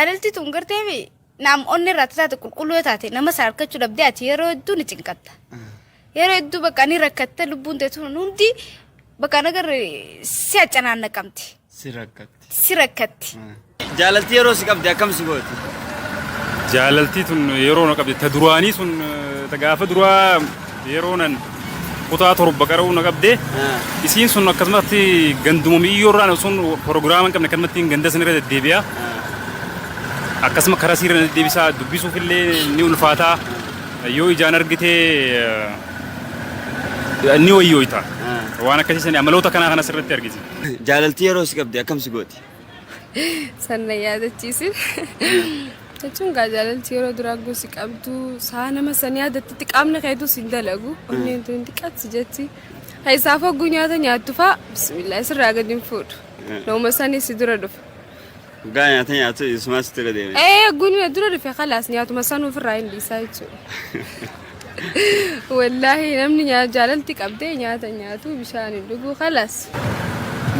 Jaalalti tun gartee naam onni irraa taate qulqulluu yoo taate nama sana argachuu dhabdee ati yeroo hedduu ni cinqatta. Yeroo hedduu bakka ni rakkatta lubbuun tee tun hundi bakka nagarre si accanaannaqamti. Si rakkatti. Si rakkatti. Jaalalti yeroo si qabde akkam si gooti? Jaalaltii tun yeroo na qabde ta duraanii sun ta gaafa duraa yeroo nan kutaa 7 qara'uu na qabde isiin sun akkasumatti ganduma mi'iyyoo irraan sun proogiraama hin qabne akkanumatti ganda san irra deddeebi'a. Akkasuma karaa siirra na deddeebisaa dubbisuuf illee ni ulfaataa yoo ijaan argitee ni wayyooyta. Waan akkasii sani amaloota kanaa kana sirriitti argiti. Jaalaltii yeroo si qabde akkam si gooti? San na yaadachiisin. Jechuun gaa jaalalti yeroo duraa gosi qabdu saa nama san yaadattitti qaamni keetus hin dalagu. Onneen tun xiqqaatti jetti. Keessaaf hogguu nyaata nyaattu faa bismillah sirraa gadi hin fuudhu. Nama sanii si dura dhufa. Hoggaa nyaata nyaatu isumaa si dura deeme. Ee hogguun na dura dhufe kalaas nyaatuma san ofirraa hin dhiisaa jechuudha. Wallaahi namni jaalalti qabdee nyaata hin nyaatu bishaan hin dhugu kalaas.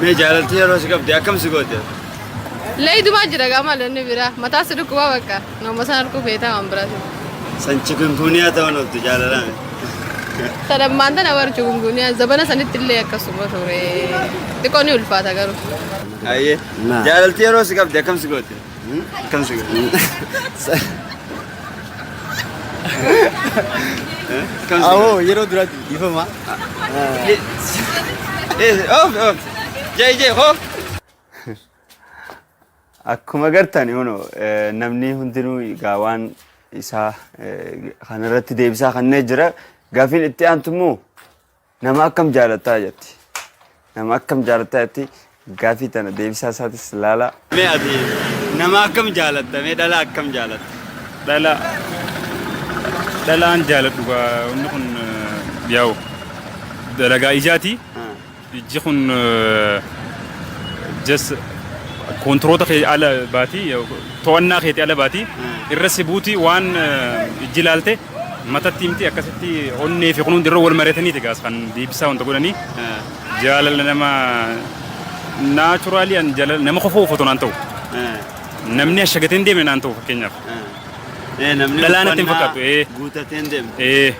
Mee jaalalti yeroo si qabde akkam si goote? Leeydumaa jira gaa maal inni biraa mataa si dhukkubaa bakka nama san arguu feetaa waan biraati. San chikunkuuniyaa ta'uun ooltu jaalalaan. Sadammaan tana bara chikunkuuniyaa zabana sanitti illee akkasuma ture. Xiqqoo ni ulfaata garuu. Ayyee. Jaalalti yeroo si qabde akkam si goote? Akkam si goote? Akkam si Awoo yeroo duraatti dhiifama. goote? Of of. Jee jee hoo. Akkuma gartan hono namni hundinuu egaa waan isaa kanarratti deebisaa kanneen jira. Gaafiin itti aantu immoo nama akkam jaalattaa jetti. Nama akkam jaalattaa jetti gaafii tana deebisaa isaatis laala. Mee ati nama akkam jaalatta? Mee dhala akkam jaalatta? Dhala dhalaan jaaladhu gaa inni kun yaa'u dalagaa ijaati. Ijji kun just koontiroota kee ala baati to'annaa keeti ala baati irra si buuti waan ijji ilaalte matatti himti akkasitti onnee fi kun hundi irra wal mari'ataniiti gaas kan deebisaa wanta godhanii jaalala nama naachuraalii an jaalala nama kofoo uffatu naan ta'u namni ashagatee hin deemne naan ta'u fakkeenyaaf Namni Dhalaa natti hin uffannaa fakkaatu, ee. guutatee hin deemne. ee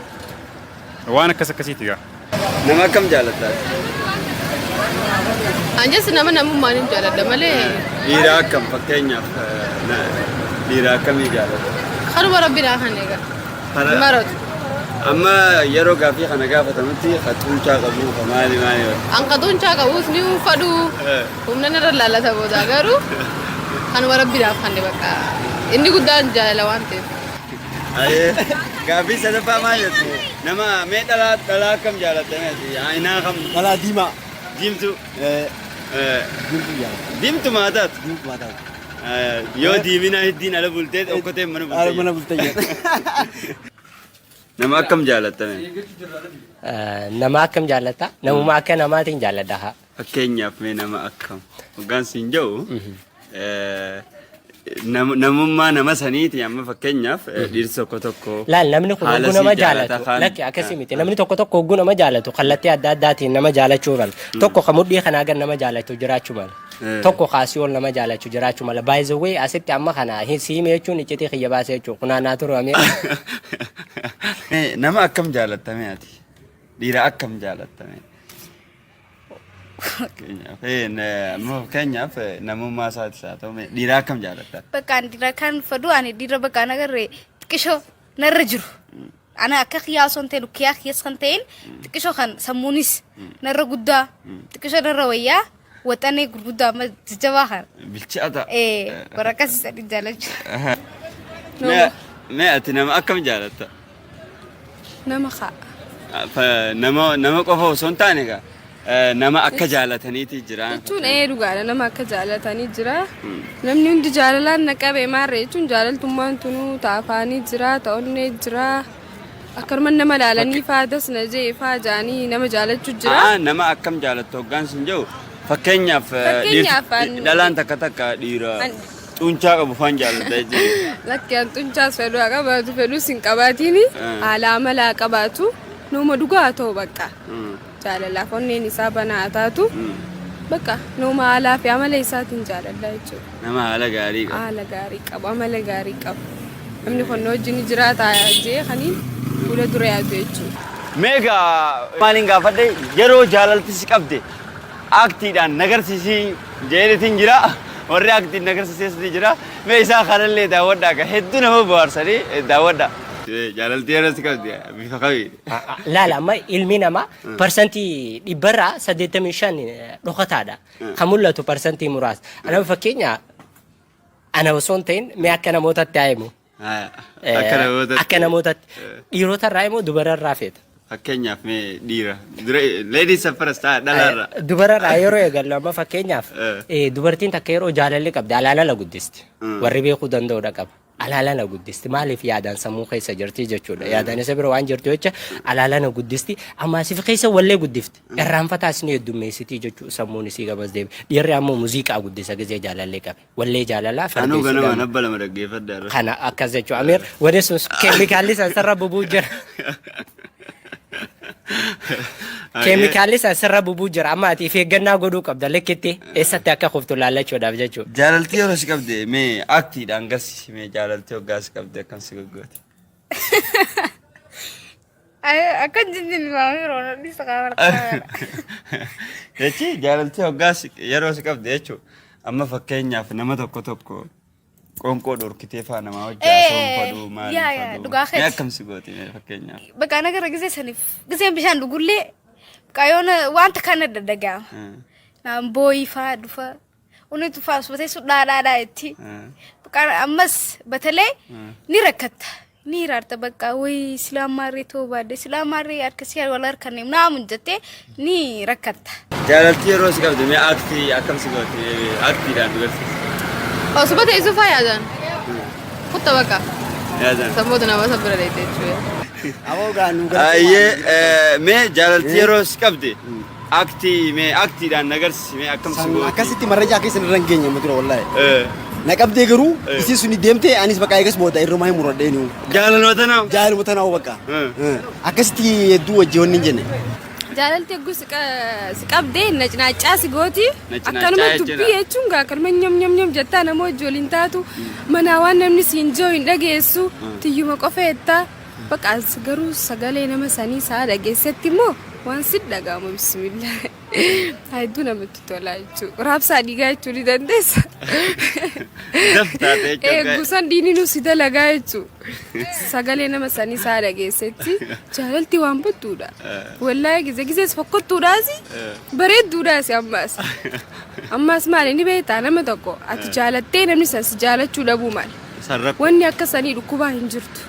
Waan akkas akkasiiti gaa. Nama akkam jaalatta ati? Anjas nama namummaan hin jaaladha malee Dhiira akkam fakkeenyaaf dhiira akkamii jaalatta? kanuma rabbi naa kan eega. Kana- Maratu. Amma yeroo gaaffii kana gaafatamutti ka xuuncaa qabu ka maali maali. An ka xuuncaa qabus ni fadhu humna narra laallata booda garuu kanuma rabbi naaf kanne bakka inni guddaan jaalala waan ta'eef. Ayee. Gaaffii sadaffaa maal jettu? Nama mee dhalaa dhalaa akkam jaalatta mee ati? Aynaa kam? Dhalaa diimaa. Diimtuu. Eh, Eh, Diimtuu jaalladha. Diimtu maa taatu? Diimtuu maa taatu. Eh, Yoo diimina hiddiin ala bultee okkotee mana Ala bultee. mana bultee jedha. Nama akkam jaalatta mee? Nama akkam jaallatta? Namuma akka namaatiin jaalladha haa. Fakkeenyaaf mee nama akkam? Hoggaan siin jedhu namummaa nama saniiti amma fakkeenyaaf dhiirsi tokko tokko Laal namni kun haala hogguu nama sii jaalata jaalatu kaan lakki akkasii miti namni tokko tokko hogguu nama jaalatu kallattii adda addaatiin nama jaalachuu mala tokko ka mudhii kanaa gad nama jaalatu jiraachuu mala tokko ka asii ol nama jaalachuu jiraachuu mala by the way asitti amma kana si hime jechuun iccitii kiyya baasee jechuun kunaa naa turu amee Mee nama akkam jaalatta mee ati? Dhiira akkam jaalatta mee? Fakkeenyaaf, amma fakkeenyaaf namummaa isaatis haa ta'u mee dhiira akkam jaalatta? Bakka ani dhiira kan fedhu ani dhiira bakka an agarre xiqqishoo narra jiru. Ana akka kiyyaa osoo hin ta'in kiyyaa kiyyas kan ta'in xiqqishoo kan sammuunis narra guddaa xiqqishoo narra wayyaa waxanee gurguddaa amma jajjabaa kana. Bilchaata. Ee warra akkasii sadii jaalachuu. Mee mee ati nama akkam jaalatta? Nama kaa. Nama nama qofa osoo hin taane egaa nama akka jaalataniiti jira. Jechuun ee dhugaadha nama akka jaalatanii jira. Namni hundi jaalalaan na qabe maarree jechuun jaalaltummaan tunuu ta afaanii jira ta onnee jira. Akkanuma nama laalanii faa das na jee faa jaanii nama jaalachuu jira. Aa nama akkam jaalattu hoggaan sin jedhu fakkeenyaaf Fakkeenyaaf dhalaan takka takka dhiira Xuunchaa qabu faan jaalladha jechuudha. Lakki an xunchaas fedhu haa qabaatu fedhus hin qabaatiini haala amala haa qabaatu nama dhugaa haa ta'u bakka. Jaalalaaf onneen isaa banaa haa taatu. Bakka nama haalaa fi amala isaatiin jaaladha jechuudha. Nama haala gaarii qabu. Haala gaarii qabu, amala gaarii qabu. Namni kun na wajjin jiraata jee kaniin fuula dura yaadu jechuudha. Meegaa maaliin gaafadhe yeroo jaalalti si qabde aktiidhaan nagarsiisii jeenitiin jira. Warri aktiin nagarsiisees ni jira. Mee isaa kanallee daawwadhaa ka hedduu nama bohaarsanii daawwadhaa. Jaalalti yeroo si qabde bifa kamiin? Laala amma ilmi namaa 85% dhokataadha. Kan mul'atu parsantii muraasa. Ana fakkeenya ana osoo hin ta'in mee akka namootatti haa himu. Akka namootatti. Akka namootatti. Dhiirota irraa immoo dubara irraa feeta. Fakkeenyaaf mee dhiira. Ladies first dhalaarra. Dubara irraa yeroo eegallu amma fakkeenyaaf dubartiin takka yeroo jaalalli qabdi alaala guddisti. Warri beekuu danda'udha qaba. Alaala guddisti. Maaliif yaadaan sammuu keessa jirti jechuudha. Yaadaan isa bira waan jirtu jecha alaala guddisti. Amma asif keessa wallee guddifti. Irraanfataas ni heddummeessitii jechuudha sammuun isii gamas deeme. Dhiirri ammoo muuziqaa guddisa gizee jaalallee qabe. Wallee jaalalaa Anuu ganama fardeessuudhaan. nabba lama dhaggeeffadha irra. Kana akkas jechuudha. Amiir wanni sun keemikaalli san sirra bubuu jira. Keemikaalli san sirra bubuu jira. Amma ati of eeggannaa godhuu qabda likkitti eessatti akka kuftu laallachuudhaaf jechuudha. Jaalaltii yeroo si qabde mee aktiidhaan garsiisi mee jaalaltii hoggaa si qabde akkam si goggoote. Akkan jinjin yeroo dhiisa qaama. Jechi jaalaltii hoggaa yeroo si qabde jechuudha. Amma fakkeenyaaf nama tokko tokko qoonqoo dhorkitee faa namaa wajjin haasa'uun fadhuu maal yaa, yaa, fadhuu. Dhugaa Mee keeti. akkam si gooti mee fakkeenyaaf? Bakka nagara gisee saniif giseen bishaan dhugullee qayoona wanta kana daddagama. Naan booyii faa dhufa. Onni tufaa asbatee sun dhaadhaadhaa itti. Bakka ammas batalee ni rakkatta. Ni hiraarta bakka wayii silaa maarree ta'uu baadde silaa maarree harkasii wal harkanne naamun jettee ni rakkatta. Jaalaltii yeroo si qabde mee aktii akkam si gooti aktiidhaan dubarsiisi? Osuma teessuu faa yaadaan. Kutta bakka. Yaadaan. Sammoota nama san bira deette jechuudha. Aboo gaa nu Ayyee mee jaalaltii yeroo si qabde aktii mee aktiidhaan nagarsiisi mee akkam si gooti? Akkasitti marrajaa keessa irra hin geenye amma dura wallaahi. Na qabdee garuu isiin suni deemtee anis bakka eegas booda irrumaa hin muradhee ni'u. Jaalaluma tanaa? Jaalaluma tanaa bakka. Akkasitti hedduu wajji wanni hin jenne. Jaalalti eeguu si qabdee nacnaacaa si gooti. Nacnaacaa Akkanuma jechuudha. dubbii jechuun gaa akkanuma nyam nyam nyam jettaa nama wajji waliin taatu manaa waan namni siin jiru hin dhageessu tiyyuma qofa jettaa. Bakka as garuu sagalee nama sanii isaa dhageessetti immoo waan si dhaga'amu bismillah. Hedduu namatti tola jechuudha. Raabsaa dhiigaa jechuu ni dandeessa. Daf taate jechuudha. Eeggusan dhiini nu si dalagaa jechuudha. Sagalee nama sanii isaa dhageessetti jaalalti waan battuudha. Wallaahi gizee gizees fokkottuudhaas bareedduudhaas ammas. Ammas maali ni beektaa nama tokko ati jaalattee namni san si jaalachuu dhabuu maali. Sarrakko. Wanni akka sanii dhukkubaa hin jirtu.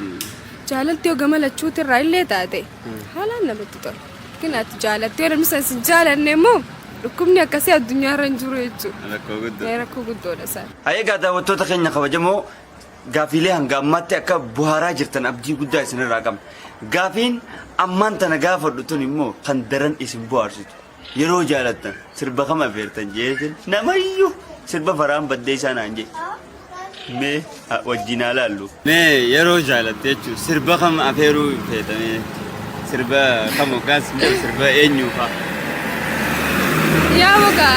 Jaalalti yoo gama lachuutirraa illee taate haalaan namatti tola. Kin ati jaalattee namni san si jaalanne immoo dhukkubni akkasii addunyaarra hin jiru jechuudha. Rakkoo guddoo. Rakkoo guddoodha isaan. Egaa daawwattoota keenya kabajamoo gaafiilee hanga ammaatti akka buhaaraa jirtan abdii guddaa isinirraa qabna. Gaafiin ammaan tana gaafadhu tun immoo kan daran isin bohaarsitu. Yeroo jaalattan sirba kam affeertan jeetin namayyuu sirba faraan baddee isaa naan jedhe. Mee wajjin haa laallu. Mee yeroo jaalatte jechuun sirba kam affeeruu feetamee sirba kam yookaas immoo sirba eenyuu fa'a? Yaa boga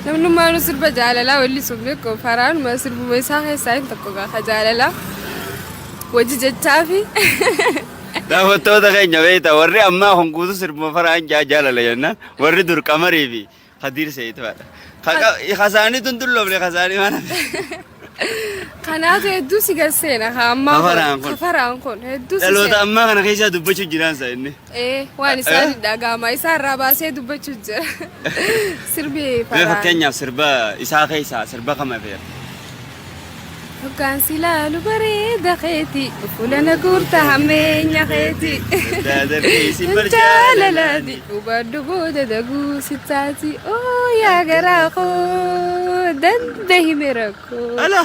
namnummaanuu sirba jaalalaa wallisuun beeku faraanuma sirbuma isaa keessaa inni tokko gaafa jaalalaa wajji jechaa fi Daawwattoota keenya beektaa warri ammaa kun guutuu sirbuma faraan jaa jaalala jennaan warri dur qamarii fi Kadiir Seeyit fa'aadha. Kasaanii tun dulloofne kasaanii mana. Kanaatu hedduu si garseena ka ammaa kun Kafaraan kun. Kafaraan kun hedduu si Dhaloota seena. ammaa kana keessaa dubbachuu jiraan isaa inni. Ee waan isaan dhaga'ama isaa irraa baasee dubbachuu jira. Sirbi Mee faraan. fakkeenyaaf sirba isaa keessaa sirba kam afeera? Hoggaan si laalu bareeda keeti fuula na guurta hammeenya keeti. Jaalalaati hubadhu booda daguu si taati oo yaa garaa koo dandahime rakkoo. Ala!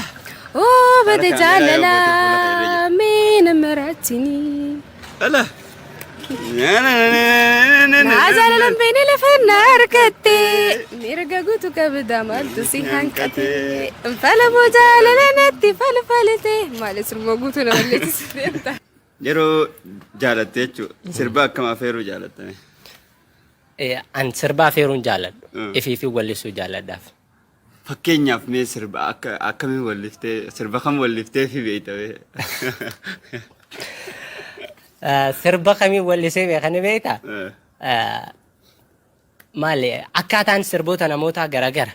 Oo bade Harka kaameeraa yoo goote fuula kee irra jaalalaa mee na maraachini. Ala! Naa jaalalan beene lafa na harkatte mirga guutuu qabda maaltu si hanqate falmoo jaalala natti falfalte maali sirba guutuu nama leessisu deemta. Yeroo jaalatte jechuudha. Sirba akkam afeeruu jaalattame? An sirba afeeruun jaaladhu. Ifiifin wallisuu jaaladhaaf. Fakkeenyaaf mee sirba akka akkamiin walliftee sirba kam walliftee fi beekta mee? Sirba kamiin wallisee beeka ni beektaa? Maali akkaataan sirboota namootaa garagara.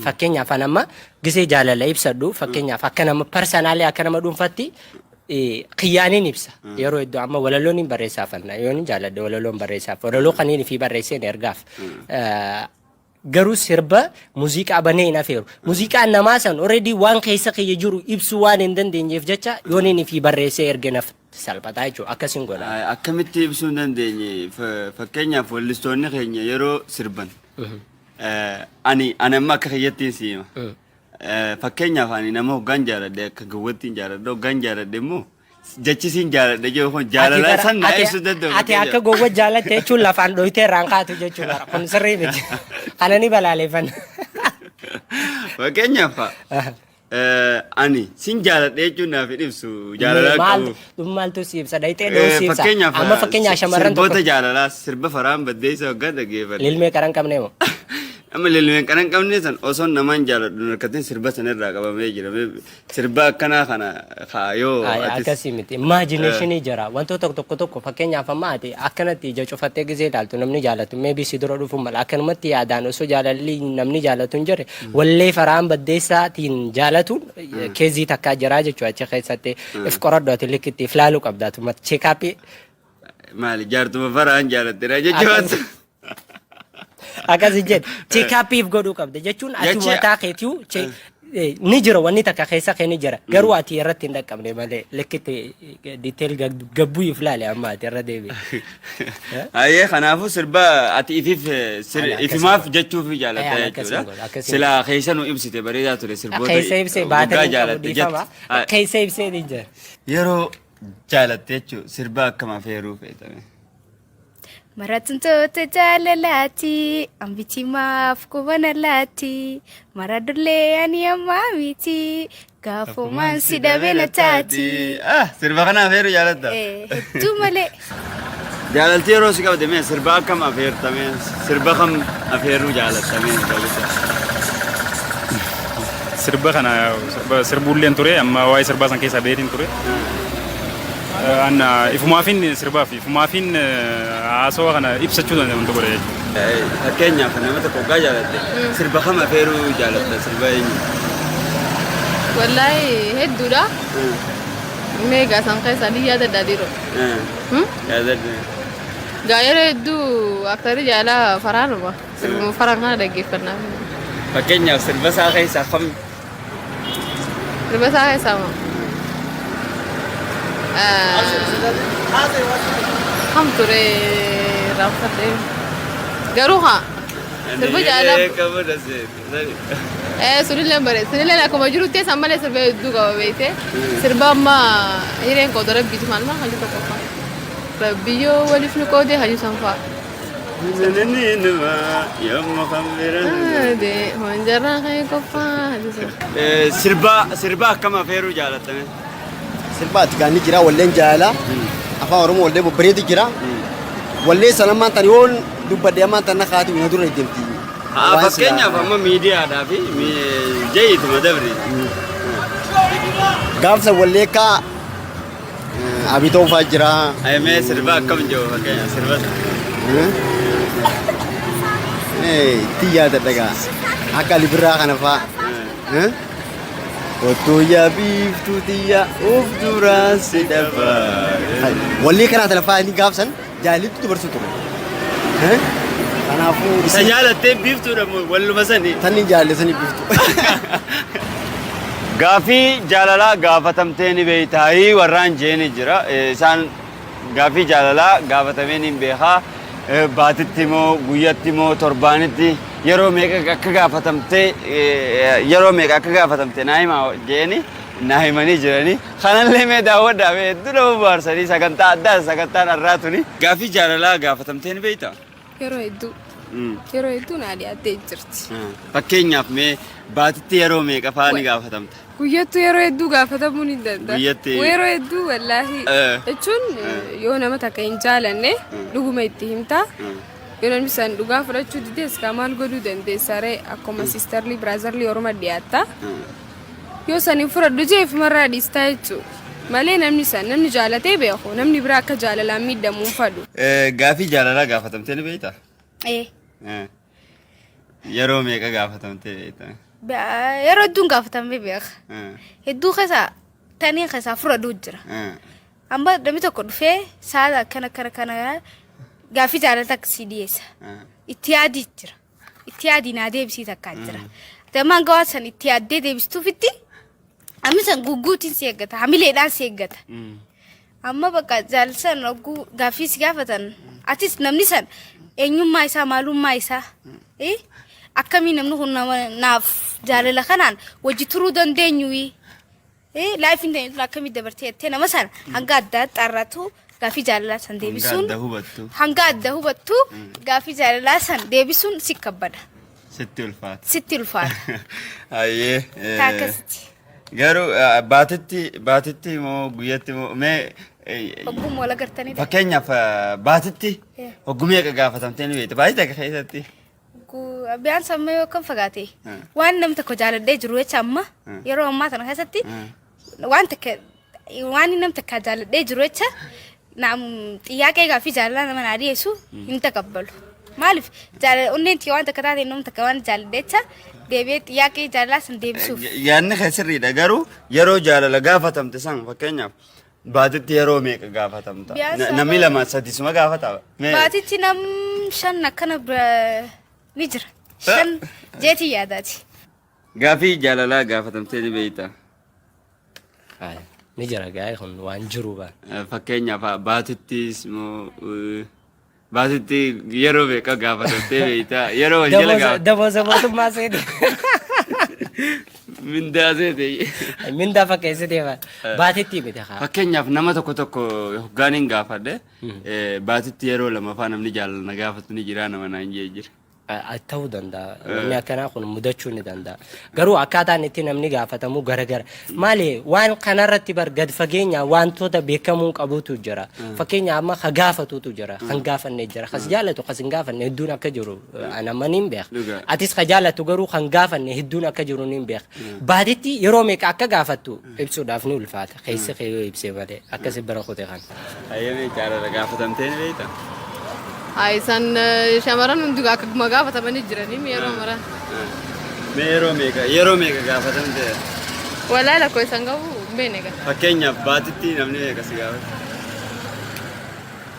Fakkeenyaaf an amma gisee jaalala ibsadhu fakkeenyaaf akka nama personally akka nama dhuunfatti kiyyaaniin ibsa. Yeroo hedduu amma walaloon hin barreessaaf anna yoon hin jaaladhe walaloon barreessaaf walaloo kaniin fi barreesseen ergaaf. Garuu sirba muuziqaa banee hin afeeru. Muuziqaan namaa san already waan keessa kiyya jiru ibsuu waan hin dandeenyeef jecha yoon inni fi barreessee erge naf salphataa jechuudha. Akkasiin godha. Akkamitti ibsuu hin dandeenye? Fakkeenyaaf wallistoonni keenya yeroo sirban ani amma akka kiyyattiin si hima. Fakkeenyaaf ani nama hoggaan jaaladhe akka gawwattiin jaaladhe hoggaan jaaladhe immoo jechi siin jaaladhe jedhu kun jaalala san na ibsuu danda'u. Ati akka gowwa jaalatte jechuun lafaan dhoyitee irraan kaatu jechuudha. Kun sirrii miti. Kana ni balaaleffanna. Fakkeenyaaf ani sin jaaladhe jechuun naaf hin ibsu jaalala Maal qabu. maaltu si ibsa? Dhayitee dhoo si ibsa. Fakkeenyaaf Amma fakkeenyaaf shamarran sirboota tokko jaalalaa sirba faraan baddeessa hoggaan dhaggeeffadhe. lilmee qaran qabnee moo? Amma lilmeen qaran qabne san osoo namaan jaaladhu hin harkatin sirba san irraa qabamee jira. Sirba akkanaa kana kaayoo Ay, atis. Akkasii miti. Imagination jira. Wantoota tokko tokko fakkeenyaaf amma ati akkanatti ija cufattee gisee ilaaltu namni jaalatu maybe si dura dhufuu mala. Akkanumatti yaadaan osoo jaalalli namni jaalatu hin jirre wallee faraan baddeessaatiin jaalatuun keezii takkaa jira jechuudha achi keessatti. If qoradhu ati likkitti if laaluu qabda atuma check-up. Maali jaartuma faraan jaalattedha jechuudha. Akkas jedhe check-upiif godhuu qabda jechuun ati mataa keetiu ni jira wanni takka keessa kee ni jira garuu ati irratti hin dhaqqabne malee likkitti detail gabbuu if laale amma ati irra deebi. Ayyee kanaafuu sirba ati ifiif ifimaaf jechuuf jaalatta jechuudha. Silaa keessa nu ibsite bareedaa ture sirboota Keessa ibsee baatanii qabu dhiifama. Keessa ibsee ni jira. Yeroo jaalatte jechuun sirba akkam afeeruu feetame? Maratuntoota jaalalaati, ambiti maaf qubana laati, maradullee ani ammaa miti, gaafumaan si dhabe na taati. Ah, sirba kana afeeruu jaalatta? Hedduu malee. Jaalalti yeroo si qabde mee sirba akkam afeertame? Sirba kam afeeruu jaalattame? Sirba kana sirba sirbuulleen ture amma waa'ee sirbaa san keessaa beetiin ture. Anna ifumaafin sirbaaf ifumaafin haasawa kana ibsachuu danda'u wanta godha jechuudha. Fakkeenyaaf nama tokko hoggaa jaalatte sirba kam afeeruu jaalatta sirba eenyu? Wallaahi hedduudha. Mee gaa san keessaa ni yaadadha dhiiroo. Yaadadhu. Gaa yeroo hedduu aktarii jaalaa faraanuma. Sirbuma faraan kana dhaggeeffannaa. Fakkeenyaaf sirba isaa keessaa kam? Sirba isaa keessaa moo? Kam ture raanfadhee. Garuu haa sirba jaalaa. Sunillee bare sunillee akkuma jirutti san malee sirba hedduu qaba beekte. Sirba amma hireen qooda rabbiitu maal maal hajuu tokko fa'a. Rabbiyyoo waliif nu qoodee hajuu san fa'a. Honjarraa kee qoffaa hajuu san. Sirba sirba akkam afeeruu jaalattame? Sirba ati gaanni jira walleen jaalala afaan Oromoo wallee babbareedu jira. Wallee sana ammaan tan yoon dubbadhe ammaan tan na kaatu na dura deemti. Haa fakkeenyaaf amma miidiyaadhaa fi jayiituma dabri. Gaafsa wallee akka Abitoon fa'aa jira. Mee sirba akkam jiru fakkeenyaaf sirba sana. Itti yaadadha gaa. Akka Ali Birraa kana fa'aa. Otoo yaa biiftuu tiyya Uf duraan si dhabaa. Wallee kanaa tana fa'aa inni gaafsan jaallattu dubartuu ture. Kanaafuu Isa jaalattee biiftuudha moo walluma sanii? Tanni jaallatanii biiftuu. Gaaffii jaalalaa gaafatamtee ni beektaayii warraan jeeni jira. Isaan gaaffii jaalalaa gaafatamee ni beekaa. Baatitti moo guyyatti moo torbaanitti yeroo meeqa akka gaafatamtee yeroo meeqa akka gaafatamte naa himaa jeeni naa himanii jiranii. Kanallee mee daawwadhaa mee hedduu nama bohaarsanii sagantaa addaa sagantaan har'aa tuni. Gaaffii jaalalaa gaafatamtee ni beektaa? Yeroo hedduu. Yeroo hedduu naa dhiyaattee jirti. Fakkeenyaaf mee baatitti yeroo meeqa fa'aa ni gaafatamta? Guyyattuu yeroo hedduu gaafatamuu ni danda'a. Guyyatti. Yeroo hedduu wallaahi. Jechuun yoo nama takka hin jaalanne dhuguma itti himta. Yoo namni san dhugaa fudhachuu dides kaa maal godhuu dandeessa ree akkuma sisterly brotherly orma dhiyaatta. Yoo san hin fudhadhu jee ifumarraa dhiistaa jechuu. Malee namni san namni jaalatee beeku namni biraa akka jaalalaan miidhamu hin fadhu. Gaafii jaalalaa gaafatamtee ni beektaa? Ee. Yeroo meeqa gaafatamtee beektaa? Yeroo hedduun gaafatamee beeka. Hedduu keessaa taniin keessaa fudhadhuu jira. Amma namni tokko dhufee saala akkana akkana kana gaaffii jaalala takka sii dhiyeessa. Itti yaadii jira. Itti yaadii naa deebisii takkaa jira. Ati amma hanga waan san itti yaaddee deebistuufitti ammi san gugguutiin si eeggata. Hamileedhaan si eeggata. Amma bakka jaalala san hogguu gaaffii si gaafatan atis namni san eenyummaa isaa maalummaa isaa akkamii namni kun nama naaf jaalala kanaan wajji turuu dandeenyu laayifiin ta'e tun akkamii dabartee jettee nama sana hanga adda xaarratu gaaffii jaalalaa san deebisuun adda hubattu. Hanga adda hubattu gaaffii jaalalaa san deebisuun si kabbada. Sitti ulfaata. Sitti ulfaata. Hayyee. Taa akkasitti. Garuu baatitti moo guyyatti moo mee Hogguma wal agartanii fakkeenyaaf baatitti hogguu meeqa gaafatamtee ni beekta? Baatii takka keessatti. Biyaan sammuu yoo akkam fagaate waan namni tokko jaaladhee jiru jecha amma yeroo ammaa tana keessatti waan takka waan namni takka jaaladhee jiru jecha naam xiyyaaqee gaaffii jaalalaa nama naa dhiyeessu hin taqabbalu. Maaliif jaalala onneen tiyya waan takka taate namni takka waan jaaladhee jecha deebi'ee xiyyaaqee jaalalaa san deebisuuf. Yaadni kee sirriidha garuu yeroo jaalala gaafatamte san fakkeenyaaf baatitti yeroo meeqa gaafatamta? Biyaan Namni lama sadisuma gaafata. Baatitti nam shan akkana bira ni jira. Shan jeetii yaadaati. Gaafii jaalalaa gaafatamtee ni beekta. Ay, ni jira gaa'ee kun waan jiru baan. Fakkeenyaaf baatittis moo baatitti yeroo meeqa gaafatamtee beekta? Yeroo wal jala gaafata. Daboosa mootummaa seeti. Mindaa seete. Mindaa fakkeessitee baan. Baatitti miti haa. Fakkeenyaaf nama tokko tokko hoggaan hin gaafadhe baatitti yeroo lamaffaa namni jaalala na gaafatu ni jira nama naan jee jira. Ta'uu danda'a. Wanni akkanaa kun mudachuu ni danda'a. Garuu akkaataan itti namni gaafatamu garagara. Maali waan kanarratti bar gad fageenya wantoota beekamuu qabutu jira. Fakkeenya amma ka gaafatutu jira. Kan gaafanne jira. Kas jaalatu kas hin gaafanne hedduun akka jiru ana amma niin beeka. Dhugaa. Atis ka jaalatu garuu kan gaafanne hedduun akka jiru niin beeka. Baatitti yeroo meeqa akka gaafattu ibsuudhaaf ni ulfaata. Keessa kee yoo ibsee malee akkasi bira kute kan. Hayyamee jaalala gaafatamtee ni beektaa? Haa isaan shamarran hundi akkuma gaafatamanii jiranii yeroo mara. Mee yeroo meeqa gaafatamtee? Walaa lakkoo isaan qabu hin beekne egaa. Fakkeenyaaf baatitti namni meeqa si gaafata?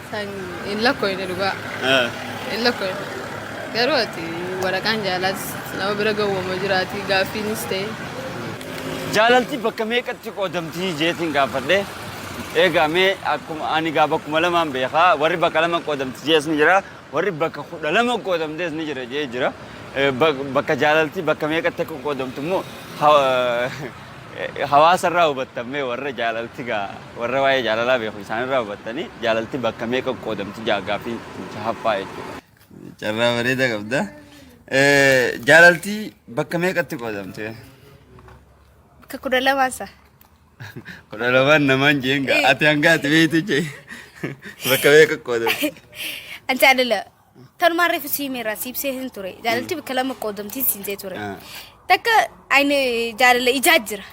Isaan hin lakkoofne dhugaa. Hin lakkoofne. Garuu ati waraqaan jaalaas nama bira gawwama jiraati gaaffiinis ta'e. Jaalalti bakka meeqatti qoodamtii jeetiin gaafadhe. Egaa mee akkuma ani gaa bakkuma lamaan beekaa warri bakka lama qoodamti jees ni jira warri bakka 12 qoodamtees ni jira jee jira. Bakka jaalalti bakka meeqatti akka qoodamtu immoo hawaasa irraa hubattamee warra jaalalti gaa warra waa'ee jaalalaa beeku isaanirraa hubattanii jaalalti bakka meeqa qoodamti gaaffii jahaffaa jechuudha. Carraa bareedaa qabda. Jaalalti bakka meeqatti qoodamte? Bakka 12n sa. 12n namaan jeen gaa ati hanga ati beektu jee bakka meeqa qoodamte? An jaalala tanumaan reefu siimeerraa siibsee hin ture. Jaalalti bakka lama qoodamtii siin jee ture. Takka ayni jaalala ijaa jira.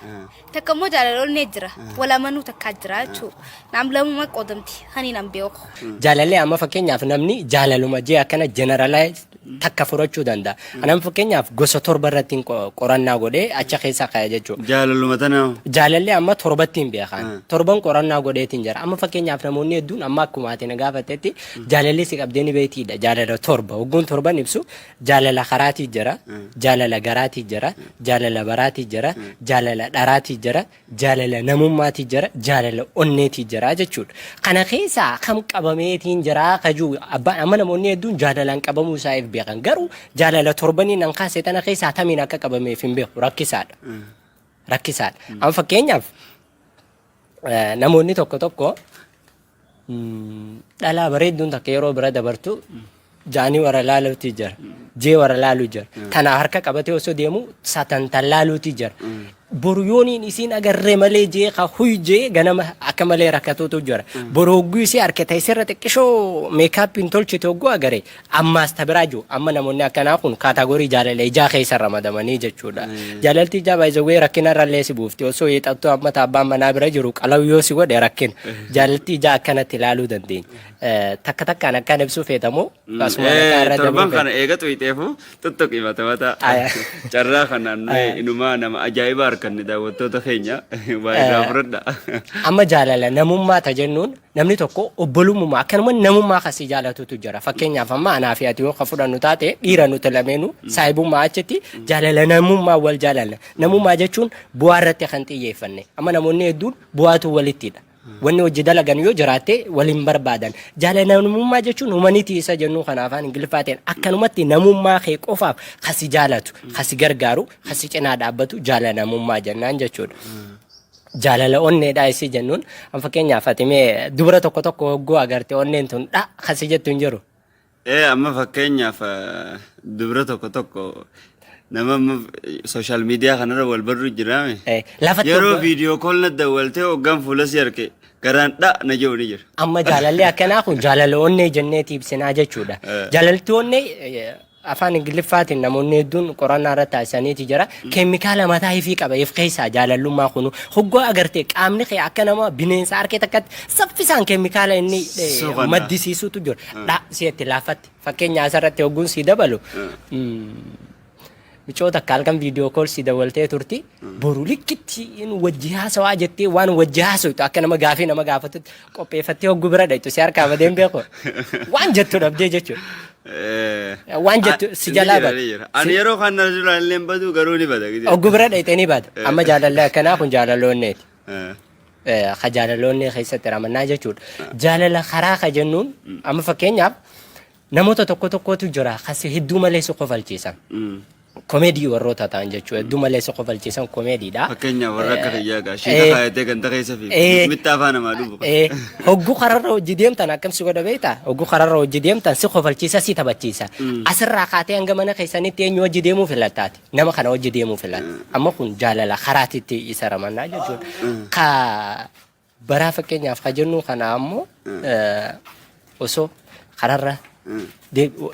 Takka immoo jaalala onnee jira. Wal amanuu takkaa jira jechuudha. Naam lamuma qoodamti kan hin beeku. Jaalallee amma fakkeenyaaf namni jaalaluma jee akkana generalize takka furachuu danda'a. Anam fakkeenyaaf gosa torba irratti qorannaa godhee acha keessa kaaya jechuudha. Jaalaluma tana. Jaalallee amma torbatti hin beekan. Torban qorannaa godheetiin jira. Amma fakkeenyaaf namoonni hedduun amma akkuma ati na gaafattetti jaalalli si qabdee ni beektiidha. Jaalala torba. Hogguun torban ibsu jaalala karaatii jira, jaalala garaatii jira, jaalala baraatii jira, jaalala dharaatii jira, jaalala namummaatii jira, jaalala onneetii jira jechuudha. Kana keessaa kam qabameetiin jira kajuu abbaan amma namoonni hedduun jaalalaan qabamuu isaa if beekan garuu jaalala torbanii nan kaase tana keessaa tamiin akka qabameef hin beeku rakkisaadha. Rakkisaadha. Amma fakkeenyaaf namoonni tokko tokko dhalaa bareedduun takka yeroo bira dabartu jaanii warra laaluuti jira. Jee warra laaluu jira. Tanaaf harka qabatee osoo deemu satantan laaluuti jira. Boru yooniin isiin agarree malee jee ka huy jee ganama akka malee rakkatuutu jira. Boru hogguu isii harka ta'e xiqqishoo makeup iin tolchite hogguu agare ammaas ta biraa jiru. Amma namoonni akkanaa kun category jaalala ijaa keessa ramadamanii jechuudha. Jaalalti ijaa baay'ee rakkina irrallee si buufti. Osoo hiixattuu amma abbaan manaa bira jiru qalaw yoo si godhe rakkina. Jaalalti ijaa akkanatti ilaaluu dandeenya. Takka takkaan akkaan ibsuu feetamoo? Asuma irra Torban dabruu kana eega xuyixeefu tuttuqi mata mata. Carraa kanaan nuyi inumaa nama ajaa'iba harkanne, daawwattoota keenya waa irraa fudhadha. Amma jaalala namummaa ta jennuun namni tokko obbolummaa akkanuma namummaa kasii jaalatutu jira. Fakkeenyaaf, amma anaa fi ati yoo ka fudhannu taate, dhiira nuti lameenu saahibummaa achitti jaalala namummaa wal jaalanna. Namummaa jechuun bu'aa irratti kan xiyyeeffanne. Amma namoonni hedduun bu'aatu walittidha. Wanni hojii dalagan yoo jiraatte waliin barbaadan. Jaalala namummaa jechuun humanity isa jennu kana afaan Ingiliffaatiin akkanumatti namummaa kee qofaaf kasi jaalatu, kasi gargaaru, kasi cinaa dhaabbatu jaalala namummaa jennaan jechuudha. Jaalala onneedha isii jennuun an fakkeenyaaf ati mee dubara tokko tokko hogguu agarte onneen tun dha kasi jettu hin jiru. Ee, amma fakkeenyaaf dubara tokko tokko nama amma social media kanarra wal barru jiraame. Lafatti Yeroo video call na dawwaltee hoggaan fuula si arge garaan dha na jiru ni jira. Amma jaalalli akkanaa kun jaalala onnee jenneeti ibsinaa jechuudha. Jaalalti onnee afaan Ingiliffaatiin namoonni hedduun qorannaa irratti taasisaniiti jira. Keemikaala mataa ifii qaba if keessaa jaalallummaa kunu. Hoggoo agartee qaamni kee akka nama bineensa harkee takkatti saffisaan keemikaala inni Soqannaa. maddisiisutu jira. Dha si'etti laafatti. Fakkeenya asirratti hogguun si dabalu. Micoota akka halkan video call si dawwaltee turti. Boru likkitti wajji haasawaa jettee waan wajji haasawtu akka nama gaafii nama gaafatutti qopheeffattee hogguu bira dhaytu si harkaa badeen beeku. Waan jettu dhabdee jechuudha. Waan jettu si jalaa bada. Bada. Ani yeroo kan na dura illee hin badu, garuu ni bada. Hogguu bira dhayxee ni bada. Amma jaalalli akkanaa kun jaalaloonneeti. Ka jaalaloonni keessatti ramannaa jechuudha. Jaalala karaa ka jennuun amma fakkeenyaaf namoota tokko tokkotu jira kasi hedduu malee si kofalchiisan. Komeedii warroota ta'an jechuudha. Hedduu malee si kofalchiisan komeediidha. Fakkeenyaaf warra akka kiyyaa gaa shiita kaayatee ganda keessa fi mitta afaan namaa dhufu. Hogguu kararra hojii deemtan akkam si godha beektaa? Hogguu kararra hojii deemtan si kofalchiisa, si taphachiisa. Asirraa kaatee hanga mana keessanitti eenyu hojii deemuu filattaati? Nama kana hojii deemuu filatta. Amma kun jaalala karaatitti isa ramannaa jechuudha. Ka baraa fakkeenyaaf ka jennu kana ammoo osoo kararra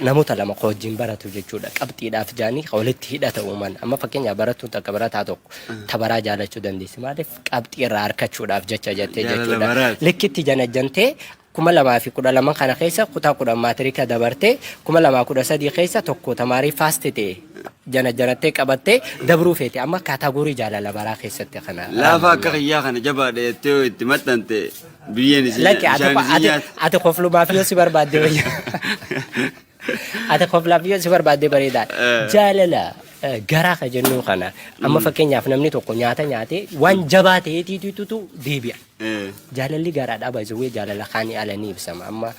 namoota lama ka wajjin baratu jechuudha. Qabxiidhaaf jaanii ka walitti hidhata uuman. Amma fakkeenyaaf barattuun takka barataa tokko tabaraa jaalachuu dandeessi. Maaliif? Qabxii irraa harkachuudhaaf jecha jettee Jaalala jechuudha. baraati. Likkitti janajjantee 2012 kana keessa kutaa 10 maatirika dabartee 2013 keessa tokko tamaarii first ta'e janajjanattee qabattee dabruu feete. Amma category jaalala baraa keessatti kana. Laafa akka kiyyaa kana jabaadha jettee yoo itti maxxante biyyeen isin Lakki, ati bishaan isin ati nyaata. Ati koflumaaf yoo si barbaadde wayya. Ati koflaaf yoo si barbaadde bareedaadha. Jaalala garaa ka jennu kana amma fakkeenyaaf namni tokko nyaata nyaatee waan jabaa ta'eetiitutu deebi'a. Jaalalli garaadhaa baay'ee jaalala kaanii ala ni ibsama. Amma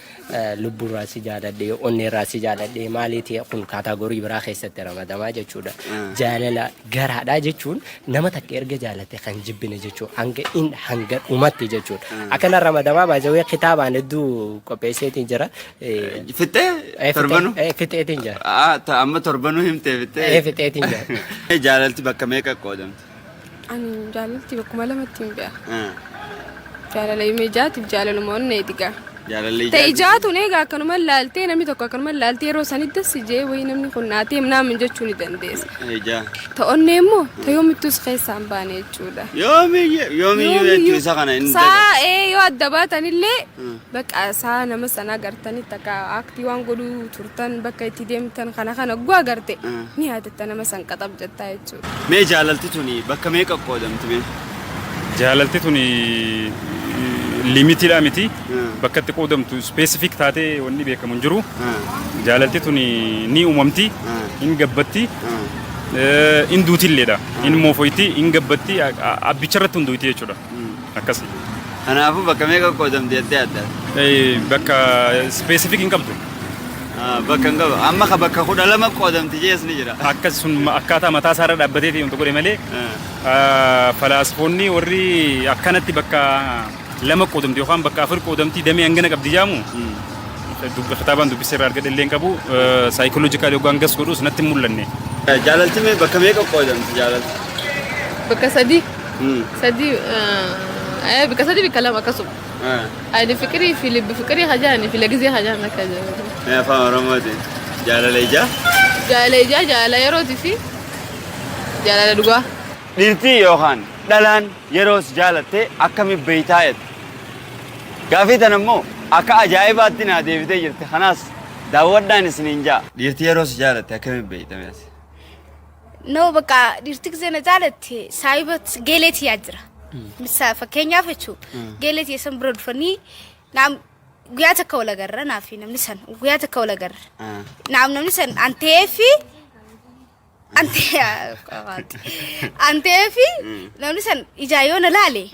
lubbuurraa si jaaladhee, onneerraa si jaaladhee maaliiti, kun category biraa keessatti ramadamaa jechuudha. Jaalala garaadhaa jechuun nama takka erga jaalate kan jibbine jechuudha. Hanga in hanga dhumatti jechuudha. Akkana ramadamaa baay'ee kitaabaan hedduu qopheesseetiin jira. Fixee torbanu? Fixeetiin jira. Amma torbanuu himtee fixee? Fixeetiin jira. Jaalalti bakka meeqa qoodamti? Ani jaalalti bakkuma lamatti hin beeka. Jaalala ijaatiif jaalaluma onneeti gaa. Jaalalli Ta'e ijaati. ijaatuun egaa akkanuma laaltee, namni tokko akkanuma laaltee yeroo sanitti si jee wayii namni kun naatee naamin jechuu ni dandeessa. Ijaa. Ta onnee immoo ta yoomittus keessaa hin baane jechuudha. Yoomiyyuu yoomiyyuu jechuu isa kana inni Saa yoo adda baatanillee bakka saa nama sana agartanii takka aktii waan godhuu turtan, bakka itti deemtan kana kana gu'a agarte ni yaadatta, nama san qaxab jettaa jechuudha. Mee jaalalti tuni bakka meeqa qoodamti mee? Jaalalti tuni limitiidha miti. Bakka itti qoodamtu specific taatee wanni beekamu hin jiru. Jaalalti tuni ni uumamti, hin gabbatti, hin duutilleedha. Hin moofoyti, hin gabbatti, abbicha irratti hundoyti jechuudha. Akkasi. Kanaafuu bakka meeqa qoodamti jettee adda? Bakka specific hin qabdu. Bakka hin qabu. Amma ka bakka 12 qoodamti jees ni jira. Akkas sun akkaataa mataa isaarra dhaabbatee ta'e godhe malee falaasfoonni warri akkanatti bakka lama qoodamti yookaan bakka afur qoodamti damee hangana qabdi jaamu kitaabaan dubbisee irraa argadhe illee hin qabu. Psychological yookaan gas godhus natti hin mul'anne. Jaalalti mee bakka meeqa qoodamti jaalalti? Bakka sadii. Sadii, bakka sadii, bakka lama akkasuma. Ani fiqirii fi libbi fiqirii hajaani fi lagizee hajaan akka jedhamu. Mee afaan Oromootiin jaalala ijaa. Jaalala ijaa, jaalala yerootii fi jaalala dhugaa. Dhiirtii yookaan dhalaan yeroo si jaalatte akkamiin beeytaa jette. Gaafii tana immoo akka ajaa'ibaatti naa deebitee jirti. Kanaas daawwadhaan isiniin ja'a. Dhiirtii yeroo si jaalatte akkamiin beeytame ati? No, bakka dhiirti gisee na jaalatte saayiba geeleetii yaa jira. Misa fakkeenyaaf jechuun geeleetii san bira dhufanii naam guyyaa takka wal agarra, naa fi namni san guyyaa takka wal agarra. Naam namni san antee fi antee fi namni san ijaa yoo na laale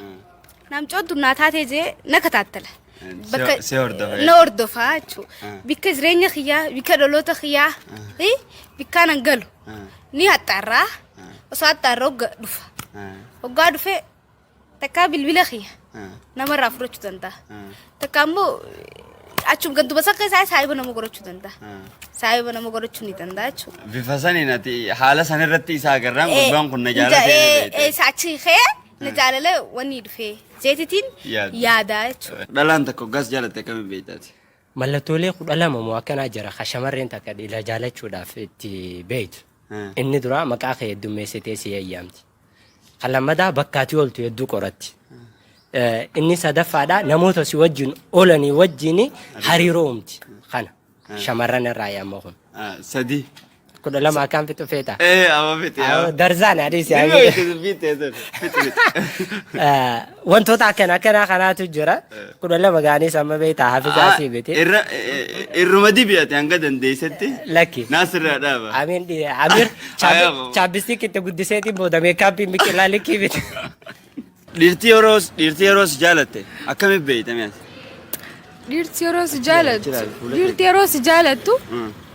naam cooddu naa taatee jee na kataattala. Bakka Si hordofa. Na hordofaa jechuudha. Bikka jireenya kiyyaa, bikka dhaloota kiyyaa, bikkaan an galu ni haxxaarraa. Osoo haxxaarraa hogga dhufa. Hoggaa dhufe takkaa bilbila kiyya namarraa fudhachuu danda'a. Takka immoo achum ganduma san keessaa saahiba nama godhachuu danda'a. Saahiba nama godhachuu ni danda'a jechuudha. Bifa saniin ati haala san irratti isa agarraan gurbaan kun na jaalatee beekte. Isa achi kee na jaalala wanni dhufee zeetitiin Yaada. yaadaa jechuudha. Dhalaan takka hoggaas jaalatte akkamiin beektaati? Mallattoolee 12 moo akkanaa jira ka shamarreen takka dhiira jaalachuudhaaf itti beektu. Inni duraa maqaa kee heddummeessitee si eeyyaamti. Kan lammataa bakka ati ooltu hedduu qoratti. Inni sadaffaadha namoota si wajjin oolanii wajjin hariiroo uumti. Kana shamarran irraa yaamma kun. Sadi. 12 akkam fixu feeta? Ee, amma fixi. Darzaan adiis. Ni beekte dubbii teessan. Fixi fixi. Wantoota akkana akkanaa kanaatu jira. 12 gaanis amma beektaa hafizaa si biti. Irra irruma dibi'ate hanga dandeessetti. Lakki. Naasirraa dhaaba. Amiin Amir Ayaabo. Chapstick itti guddiseetiin booda makeup biqilaa likkii biti. Dhiirtii yeroo si jaalatte akkamiin beeytame ati? Dhiirti yeroo si jaalattu, dhiirti yeroo si jaalattu,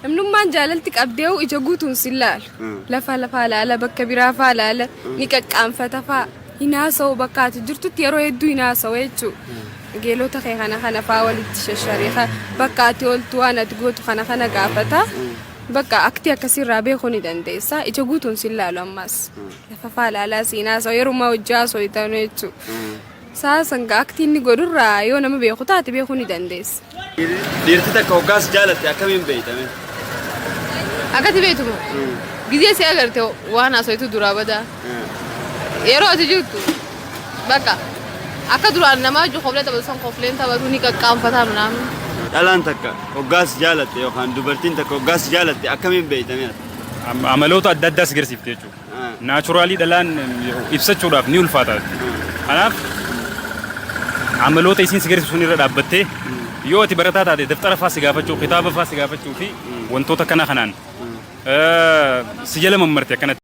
namnummaan jaalalti qabdee'u ija guutuun si laalu. Lafa lafaa laala, bakka biraa faa laala, ni qaqqaanfata faa, hin haasa'u, bakka ati jirtutti yeroo hedduu hin haasa'u jechuudha. Geelota kee kana kana faa walitti shasharee bakka ati ooltu, waan ati gootu kana kana gaafata. Bakka akti akkasirraa beekuu ni dandeessa. Ija guutuun si laalu ammas. Lafa faa laalaa siin haasa'u yeroo hojii haasa'u ta'u jechuudha. Saa sanga akti inni godhurraa yoo nama beeku taate beekuu ni dandeessa. Dhiirti takka hoggaas jaalatte akkamiin beeytame? Akkati beektumu. Gizee si agarte waan haasawaitu duraa badaa. Yeroo ati jirtu bakka akka duraan namaa wajjin koflee taphatu san kofleen taphatu, ni qaqqaanfataa minaamin. Dhalaan takka hoggaas jaalatte yookaan dubartiin takka hoggaas jaalatte akkamiin beeytame ati? Amaloota adda addaa si agarsiifte jechuudha. Naturally dhalaan ibsachuudhaaf ni ulfaata. Kanaaf amaloota isiin si agarsiisu sun irra dhaabbattee yoo ati barataa taate daftara faa si gaafachuu, kitaaba faa si gaafachuu fi wantoota kana kanaan si jala mammarte akkanatti.